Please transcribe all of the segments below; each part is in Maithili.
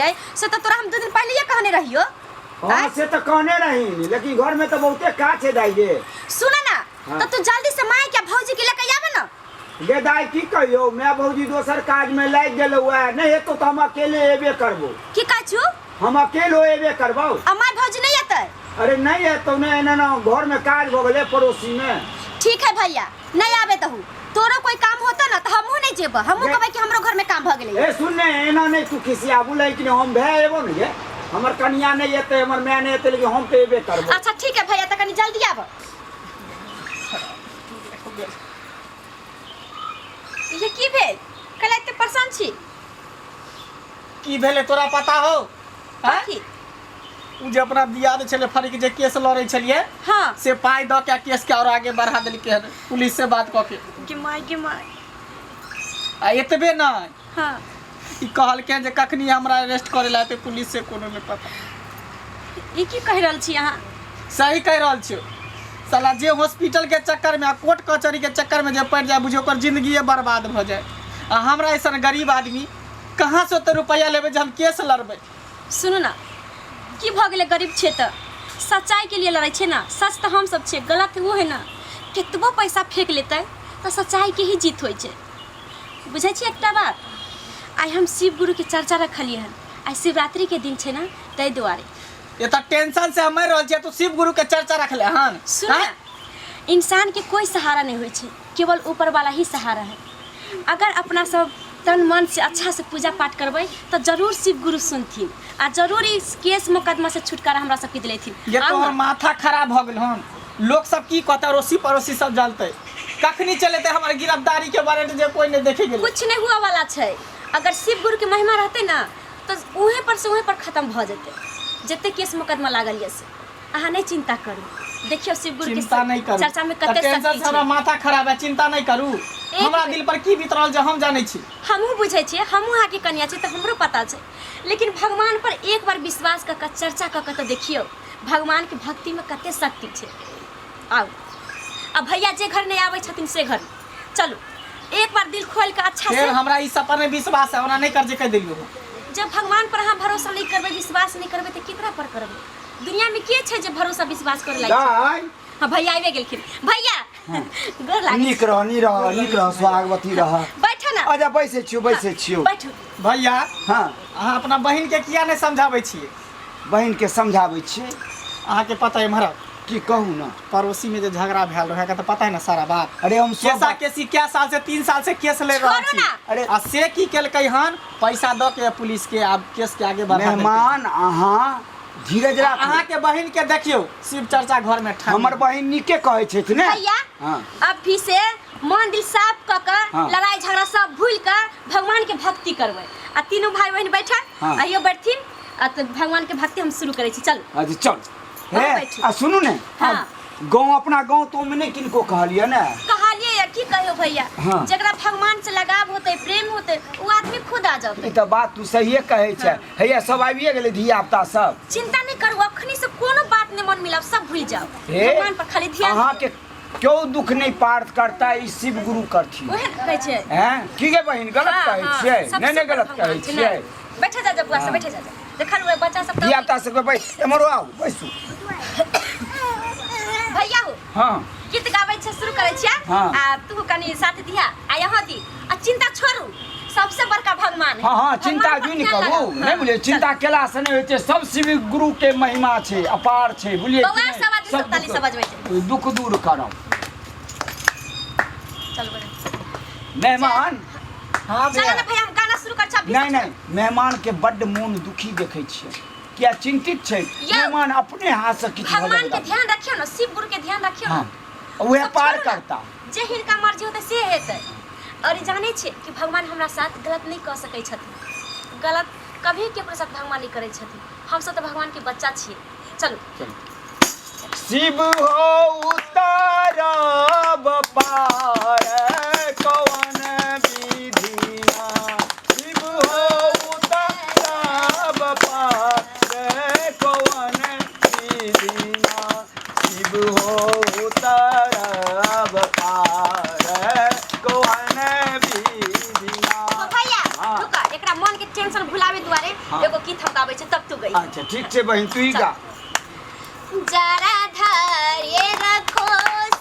छियै से तऽ तोरा हम 2 दिन पहिले कहने रहियो। हाँ से तऽ कहने रही, लेकिन घर में तऽ बहुते काज छै दाई गे। सुन ना। हाँ। तऽ तू जल्दी से माय के भौजी के लेके आबे ना। गे दाई की कहियो, मैं भौजी दोसर काज में लागि गेलौ है, नहीं हेतौ तऽ हम अकेले एबे करबो। की कहै छु? हम अकेलो एबे करबो। आ my भौजी नहीं एतै? अरे नहीं एतौ, नहीं एना ना घर में काज भऽ गेलै पड़ोसी में। ठीक है भैया, नहीं आबे तहु। तोरो कोई काम होता ना तो हमहू नहीं जेब, हमहू कहबै कि हमरो घर में काम भ गेलै। ए सुन ने, एना नहीं तू खिसियाबू, लेकिन हम भए एबो ने गे, हमर कनिया नहीं एतै, हमर माय नहीं एतै, लेकिन हम तऽ एबे करबो। अच्छा ठीक है भैया, तऽ कनी जल्दी आब। ये की भेल? कल एते परेशान छी? की भेलै तोरा पता हो? आँय? कथी? उ जे अपना दियाद छलै फरीक जे केस लड़ै छलियै। हाँ। से पाइ दऽ के आ केस के और आगे बढ़ा देलकै हन पुलिस से बात कऽ के। गे माय, गे माय। आ एतबे नहि। हाँ। ई कहलकै जे कखनी हमरा अरेस्ट करे ला एतै पुलिस से कोनो नहि पता। ई की कहि रहल छी अहाँ? सही कहि रहल छियौ। साला जे हॉस्पिटल के चक्कर में आ कोर्ट कचहरी के चक्कर में जे पड़ि जाय बुझियौ ओकर जिंदगिए बर्बाद भऽ जाय। आ हमरा ऐसन गरीब आदमी कहाँ से ओते रुपैआ लेबै जे हम केस लड़बै? सुनू ना, की भऽ गेलै गरीब छियै तऽ सच्चाइके लिए लड़ै छियै ने। सच तऽ हमसभ छियै, गलत ओ है ने। कतबो पैसा फेंक लेतै तऽ सच्चाइके ही जीत होइ छै। बुझै छियै एकटा बात, आइ हम शिव गुरुके चर्चा रखलियै हन, आइ शिवरात्रिके दिन छै ने, ताहि दुआरे। ये तऽ टेंशन से हम मरि रहल छियै, तू शिव गुरु के चर्चा रखले हन? सुन ना, इंसान के कोई सहारा नहीं होइ छै, केवल ऊपर वाला ही सहारा है। अगर अपना सब तन मन से अच्छा से पूजा पाठ करबै तऽ जरूर शिव गुरु सुनथिन आ जरूर इस केस मुकदमा से छुटकारा हमरा सबके दिलेथिन। ये आउ तोहर ना। माथा खराब भऽ गेल हन। लोक सब की कहतै, अड़ोसी पड़ोसी सब जानतै, कखनी चलेतै हमर गिरफ्तारी के वारंट जे कोई नहीं देखे गेलै। कुछ नहीं हुआ वाला छै। अगर शिव गुरु के महिमा रहतै ना तऽ उहे पर से उहे पर खत्म भऽ जेतै जते केस मुकदमा लागल यऽ से। अहाँ नहीं चिंता करू, देखियौ शिव गुरु के चिंता नहीं करू। चर्चा में तऽ कते टेंशन शक्ति से हमरा छै। माथा खराब है, चिंता नहीं करू। एक हमरा मिनट। दिल पर की बीत रहल छै हम जानै छी। हमहूँ बुझै छियै, हमहूँ अहाँके कनिया छी तऽ हमरो पता छै, लेकिन भगवान पर एक बार विश्वास कऽ कऽ चर्चा कऽ कऽ तऽ देखियौ भगवानके भक्तिमे कते शक्ति छै। आउ आ भैया जे घर नहि आबै छथिन से घर चलू, एक बार दिल खोल के अच्छा फेर से। हमरा ई सब पर नहीं विश्वास है, ओना नहीं कर जे कह देलियो। जब भगवान पर अहाँ भरोसा नहीं करबै, विश्वास नहीं करबै तऽ केकरा पर करबै? दुनिया में के छै जे भरोसा विश्वास करे लायक छै? दाइ। हाँ भैया आबि गेलखिन। भैया गोर लागै। नीक रह, नी रह, नीक रह, सुहागवती रह। बैठो ना। अच्छा बैसै छियौ, बैसै छियौ। बैठो। भैया। हाँ। अहाँ अपना बहिन के किया नहीं समझाबै छियै? बहिन के समझाबै छियै। अहाँके पता है एम्हर की कहू ना? पड़ोसी में जे झगड़ा भेल रहे तऽ पता है ना सारा बात? अरे हम सब केसा बात- केसी क्या साल से 3 साल से केस ले रहल छोड़ू छी। ना। अरे- आ से की केलकै हन, पैसा दऽ के पुलिस के आब केस के आगे बढ़ा देलकै। मेहमान अहाँ धीरज राखू। अहाँ के बहिन के देखियौ शिव चर्चा घर में ठान। हमर बहिन नीके कहै छथि ने। भैया। हाँ। अब भी से मन दिल साफ कऽ कऽ हाँ। लड़ाई झगड़ा सब भूल कऽ भगवान के भक्ति करबै आ तीनू भाई बहिन बैठा। हाँ। आइयो बैठथिन आ तऽ भगवान के भक्ति हम शुरू करै छी, चलू। अच्छा चल। हाँ, हे, बैठू। आ सुनू ने। हाँ। गाँव अपना गाँव तो में नहीं किनको कहलियै ने? कहलियै या की कहियो भैया। हाँ। जकरा भगवान से लगाव होते, प्रेम होते, वो आदमी खुद आ जाते। ई तऽ बात तू सहिए कहै छै। हैया सब आबिए गेलै धिया पुता सब। चिंता नहीं करू, अखनी से कोनो बात नहीं मन मिलाओ, सब भूल जाओ। हे, भगवान पर खाली ध्यान। अहाँके क्यों दुख नहीं पार करता, ई शिव गुरु करथिन। ओहे ने कहै छै। हैं? की गे बहिन, गलत हाँ, कहै हाँ, छियै? सब नहि नहि सुपर गलत भगवान कहै छै, छियै। नहि। बैठे जा जा बुआ सब, बैठे जा जा। देखल ओए बच्चा सब धिया पुता सबके बैस, एम्हरो आउ, बैसू। भैया हो। हाँ। गीत गाबै छै शुरू करै छियै। हाँ। आ तू कनी साथ दिहा आ यहाँ दी आ चिंता छोड़ू, सबसे बड़का भगवान है। हाँ हाँ, चिंता भगवान पर जुनि ध्यान करू। लगाउ। नहीं बुझलियै, चिंता केला से नहीं होइ छै, सब शिव गुरु के महिमा छै, अपार छै, बुझलियै कि बौआ, नहि? सब आदमी सब सब ताली दुख- सब बजबै छै। दुख दूर करब। चल बड़े। मेहमान। हाँ चलो भैया। ना भैया, हम गाना शुरू कर छा। नहीं नहीं, मेहमान के बड्ड मोन दुखी देखै छियै, किया चिंतित छै? यौ। मेहमान अपने हाथ से किछु भऽ भगवान के जाय। ध्यान रखियो ना, शिव गुरु के ध्यान रखियो ना। हाँ, उहे सब पार छोड़ू ना। करता। जे हिनका मर्जी होतै से हेतै। और ई जानै छियै कि भगवान हमरा साथ गलत नहि कऽ सकै छथिन। गलत कभी केकरो साथ भगवान नहि करै छथिन। हम सब तऽ भगवान के बच्चा छियै। चलू। शिव हो उतारब पार कवन विधिना, शिव हो उतारब पार कवन विधिना, शिव हो उतारब पार कवन विधिना। ओ भैया। हाँ। रुका, एकरा मन के टेंशन भुलावे दुआरे हाँ। एगो गीत हम गाबै छै तब तू गई। अच्छा ठीक छै बहिन, तू ही गा। जरा धैर्य रखो,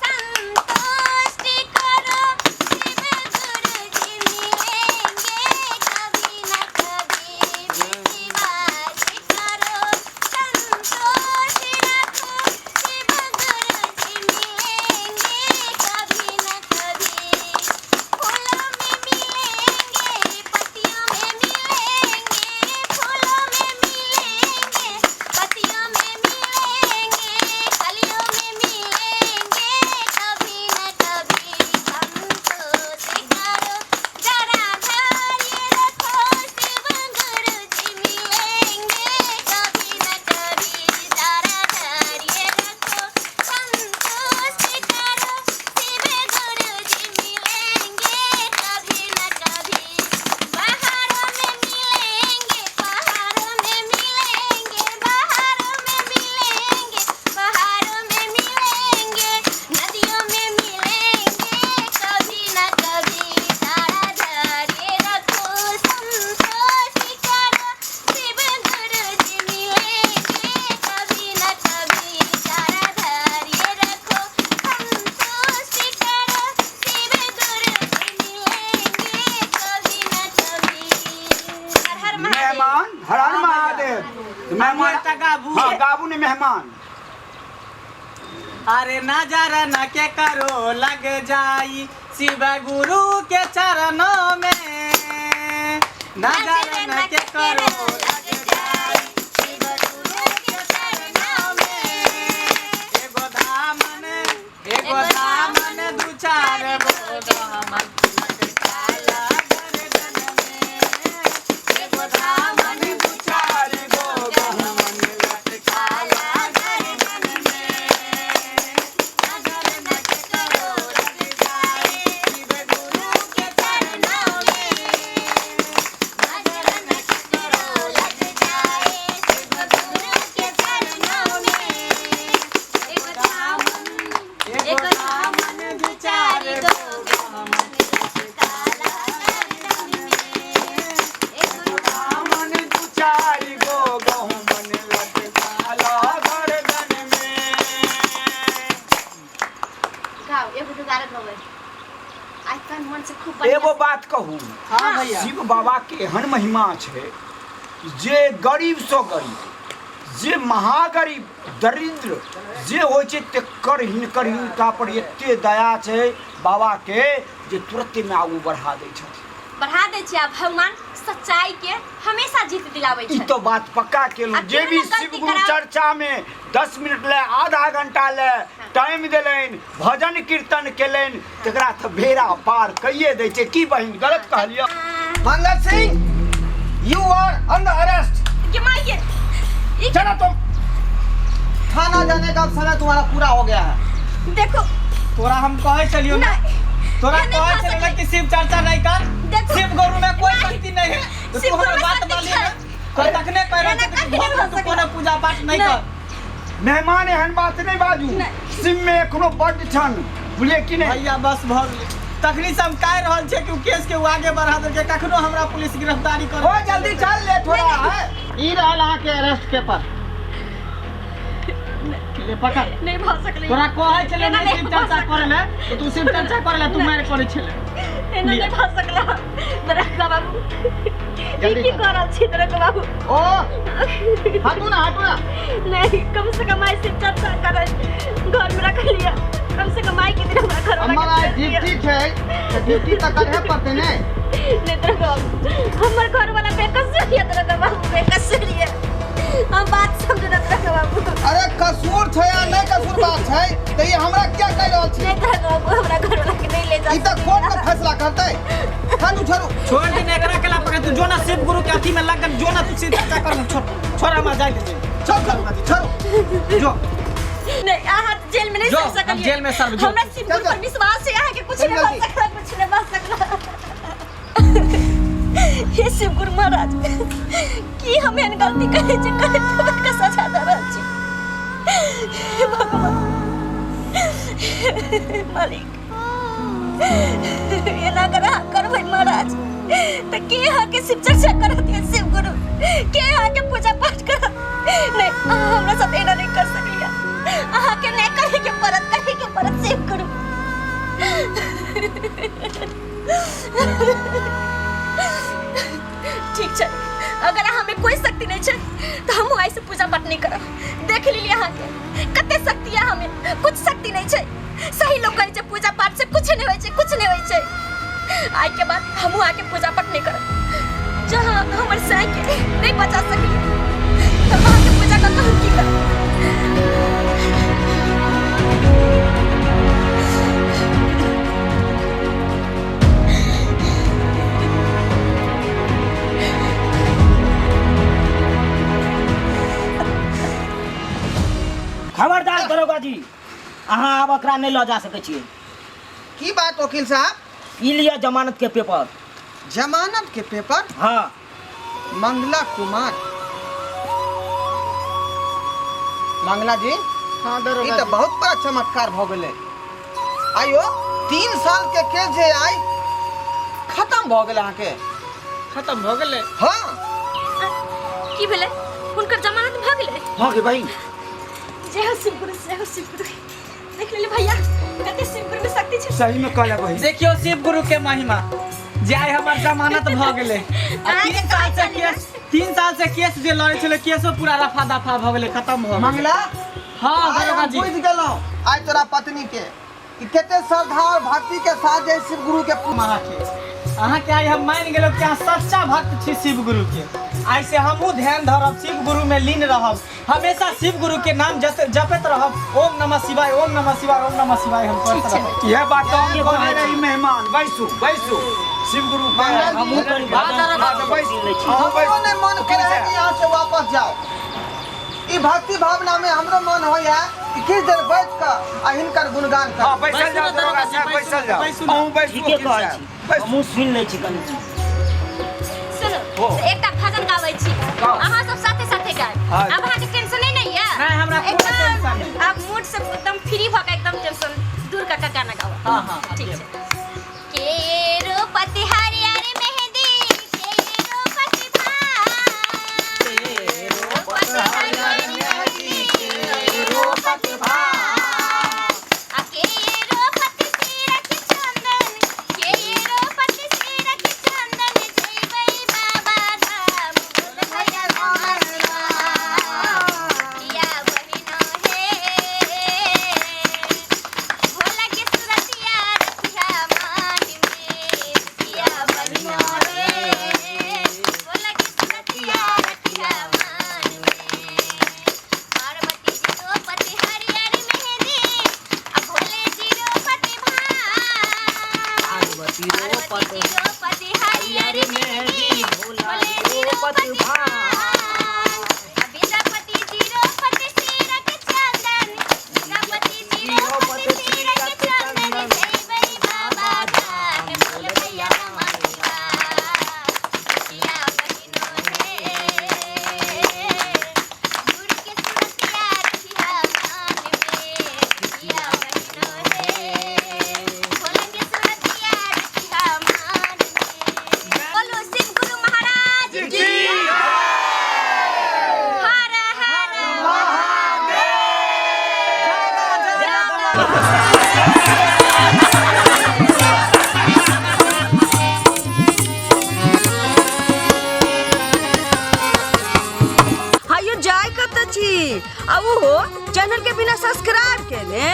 संतुष्टि करो, शिव गुरु जी मिलेंगे कभी न कभी। विश्वास करो, संतोष रखो, शिव गुरु जी मिलेंगे कभी न कभी। फूलों में मिलेंगे, पत्तियों में मिलेंगे, फूलों में मिलेंगे, पत्तियों में मिलेंगे, कलियों में मिलेंगे कभी न कभी। संतोष करो, जरा धैर्य रखो, शिव गुरु जी मिलेंगे कभी न कभी। जरा धैर्य रखो, संतोष करो, शिव गुरु जी मिलेंगे कभी न कभी। बहारों में मिलेंगे, पहाड़ों में मिलेंगे, बहारों में मिलेंगे, पहाड़ों में मिलेंगे, नदियों में मिलेंगे कभी न कभी। जरा धैर्य रखो, संतोष करो, शिव गुरु जी मिलेंगे कभी न कभी। जरा धैर्य रखो, संतोष करो, शिव गुरु जी मिलेंगे कभी न कभी। हर हर महादेव। मेहमान, हर हर महादेव। मेहमान एकटा गाबू। हाँ गाबू ने मेहमान। अरे नजर न के करो लग जाई शिव गुरु के चरणों में, नजर न के करो लग जाई शिव गुरु के चरणों में। एगो दामन, एगो दामन दू चार गो दामन लटकाला गर्दन में, एगो दामन दू चार गो दामन लटकाला गर्दन में। नजर न के करो लग जाए शिव गुरु के चरणों में, नजर न के करो लग जाए शिव गुरु के चरणों में। एगो दामन, एगो दामन दू चार गो दामन लटकाला गर्दन में, एगो दामन दू चार गो गहुमन लटकाला गर्दन में। गाओ एगो दुबारा गाओ, आइ तन मन से खूब बढ़िया। एगो बात कहू? हाँ भैया। शिव बाबा के एहन महिमा छै जे गरीब सँ गरीब, जे महागरीब दरिद्र जे होइ छै, तेकर हिनकर हिनका पर एते दया छै बाबा के जे तुरते में आगू बढ़ा दै छथिन। बढ़ा दै छै आ भगवान सच्चाई के हमेशा जीत दिलाबै ई छै। तो बात पक्का केलहुँ। आ जे केहन भी गलती शिव गुरु चर्चा में 10 मिनट ले, आधा घंटा ले टाइम देलनि, भजन कीर्तन केलनि, तकरा तऽ बेड़ा पार कैये दै छै। की बहिन, गलत कहलियै? Mangal Singh, you are under arrest. के माइये ई चलो तुम थाना जाने का समय तुम्हारा पूरा हो गया है। देखो, तोरा हम कहै छलियौ ने, नहीं तोरा ये नहीं कहै भऽ छलियौ ने सकै। कि शिव चर्चा नहीं कर, देखो। शिव गुरु में कोई नहीं। शक्ति नहीं है, तो शिव तू गुरु हमर में बात शक्ति मानली छै। ने तो तखने कह रहल एना छी कि कखने घर में भऽ तू सकला। कोनो पूजा पाठ नहीं नहीं। कर। मेहमान, एहन बात नहीं बाजू। नहीं। शिव में एखनो बड्ड छन, बुझलियै कि नहि? भैया बस भऽ गेलै। तखनी से हम कहि रहल छियै कि उ केस के उ आगे बढ़ा देलकै, कखनो हमरा पुलिस गिरफ्तारी कर। ओ जल्दी चल ले थोड़ा है। ई रहल अहाँके अरेस्ट पेपर, ले पकड़। नहीं भऽ सकलै। तोरा कहै छलै एना नहि नहि शिव भऽ चर्चा सकलै। करै ले तो तू शिव चर्चा करै ले, तू मारि करै छलै। एना नहीं भऽ सकला दरोगा बाबू। ई जल्दी की चल। कर रहल छी दरोगा बाबू? ओ हटू ना, हटू ना। नहीं, कम से कम आई शिव चर्चा कर घर में रख लिया, कम से कम आई के दिन हमरा घर वाला हमर के आइ छोड़ दिया। ड्यूटी छै तऽ ड्यूटी तऽ करहे पड़तै ने। नहीं दरोगा बाबू, हमर घर वाला बेकसूर ये दरोगा बाबू, बेकसूर ये, हम बात समझ दरोगा बाबू। अरे कसूर छै या नहि कसूर बात छै तऽ ई हमरा किया कहि रहल छी? नहीं दरोगा बाबू, हमरा घर वाला के नहीं ले जा ई तऽ सकैया। कोर्ट में फैसला करतै। छोड़ू, छोड़ू। छोड़ दे ने एकरा केला पकड़। तू जो ना शिव गुरु के अथी में लग जो ना, तू शिव चर्चा कर। छोड़, छोड़, हमरा जाय दे। छोड़, छोड़ू, छोड़ू। जो। नहीं, अहाँ जेल में नहीं जो, सड़ सकलियै। हम जेल में सड़ जो। हमरा शिव गुरु चल, पर चल। विश्वास है, अहाँ के कुछ चल नहीं भऽ जल्दी। सकला, कुछ नहीं भऽ सकला। हे शिव गुरु महाराज, की हम एहन गलती करै छी करै के सजा दऽ रहल छी? हे भगवान, हे मालिक, एना अगर अहाँ करबै महाराज तऽ के अहाँके शिव चर्चा करत? हे शिव गुरु। के अहाँके पूजा पाठ करत? नहीं, अहाँ हमरा साथ एना नहीं कर सकलियै। अहाँके नहीं करे के पड़त, करे के पड़त सेव करू। ठीक छै, अगर अहाँ में कोई शक्ति नहीं छै तो हम आइ से पूजा पाठ नहीं करब। देख लेलियै अहाँके कते शक्ति है, हमें कुछ शक्ति नहीं छै। सही लोग कहै छै पूजा पाठ से कुछ नहीं होइ छै, कुछ नहीं होइ छै। आइ के बाद हमहूँ आके पूजा पाठ नहीं करब। जहाँ हमर साई के नहीं बचा सकली तो अहाँके पूजा कऽ के हम की करब? खबरदार दरोगा जी, अहाँ आब एकरा नहि लऽ जा सकै छियै। की बात वकील साहब? ई लिअ जमानत के पेपर। जमानत के पेपर? हाँ। मंगला कुमार। मंगला जी, हाँ ई दरोगा तऽ जी। बहुत बड़ा चमत्कार भऽ गेलै। आइयो 3 साल के केस जे आइ खत्म भऽ गेल अहाँके। खत्म भऽ गेलै? हाँ। की भेलै? हुनकर जमानत भऽ गेलै? भऽ गेल बहिन। जय हो शिव गुरु, जय हो शिव गुरु। देख लेली भैया कते शिव गुरु में शक्ति छै। सही में कहला बहिन। देखियो शिव गुरु के महिमा, जे आइ हमर जमानत भऽ गेलै। आ अहाँके 3 साल से कहै छलियै। केस, 3 साल से केस जे लड़ै छलै, केसो पूरा रफा दफा भऽ गेलै, खत्म भऽ गेलै। मंगला, हाँ आइ दरोगा हम जी। बुझि गेलहुँ आइ तोरा पत्नी के कि कते श्रद्धा और भक्ति के साथ जे शिव गुरु के अहाँके आइ हम मानि गेलहुँ कि अहाँ सच्चा भक्त छी शिव गुरु के। आइ से हमहूँ ध्यान धरब, शिव गुरु में लीन रहब, हमेशा शिव गुरु के नाम जपैत रहब। ओम नमः शिवाय, ओम नमः शिवाय, ओम नमः शिवाय हम करैत रहब। यह बात तो हम कहने रही मेहमान। बैसू बैसू शिव गुरु के। हमहूँ कनि भजन हाँ, तो बैसू। सुनि लै छी। अहूँ हमरो बैसू। नहि मन वकील करे साहब। कि यहाँ से वापस जाओ। ई भक्ति भावना में हमरो मन होइया कि किछु देर बैठ कऽ आ हिनकर गुणगान कर। हाँ, बैसल बैसू जाओ ना दरोगा दरोगा जी, साहब, बैसू, बैसल जाओ। बैसू ना। अहूँ बैसू ठीके वकील कहै साहब। छी, बैसू। हमहूँ सुनि लै छी कनि। सुनू, हो। एकटा भजन गाबै छी, गाउ। अहाँ सब साथे साथे गायब। हाँ। आब अहाँके टेंशने नहीं है। नहीं, हमरा कोनो टेंशन नहीं। आब मूड से एकदम फ्री भऽ के एकदम टेंशन दूर कऽ के गाना गाओ। हाँ, हाँ, हाँ, ठीक छै। के रूपति हरियर मेहंदी, के रूपति भांग, के रूपति हरियर मेहंदी, के रूपति भांग, आ के रूपति सिरक चंदन, के रूपति सिरक चंदन, जइबै बाबा धाम, बोल भैया नमः शिवाय। किया बहिनो हे, भोला के सुरतिया रखिया मान में, किया बहिनो हे, भोला के सुरतिया रखिया मान में। पार्वती जी रोपति हरियर मेहंदी, आ भोले जी रोपति भांग। पार्वती पार्वती जी रोपति हरियर मेहंदी, भोले जी रोपति भांग। आ विद्यापति जी रोपति सिरक चंदन, विद्यापति जी रोपति सिरक चंदन, जइबै बाबा धाम, बोल भैया नमः शिवाय। किया बहिनो हे, गुरु के सुरतिया रखिया मान में, किया बहिनो हे, भोला के सुरतिया रखिया मान में। बोलो शिव गुरु महाराज की हर हर हायो जाय कत छी आ उहो चैनल के बिना सब्सक्राइब केने।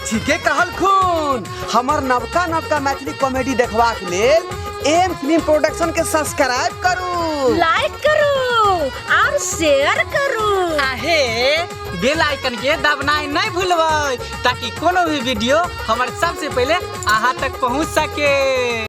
ठीके कहलखुन। हमर नवका नवका मैथिली कॉमेडी देखबाक लेल एम फिल्म प्रोडक्शन के सब्सक्राइब करू, लाइक करू और शेयर करू। आहे बेल आइकन के दबनाइ नहीं भूलबै, ताकि कोनो भी वीडियो हमर सबसे पहले अहाँ तक पहुँच सके।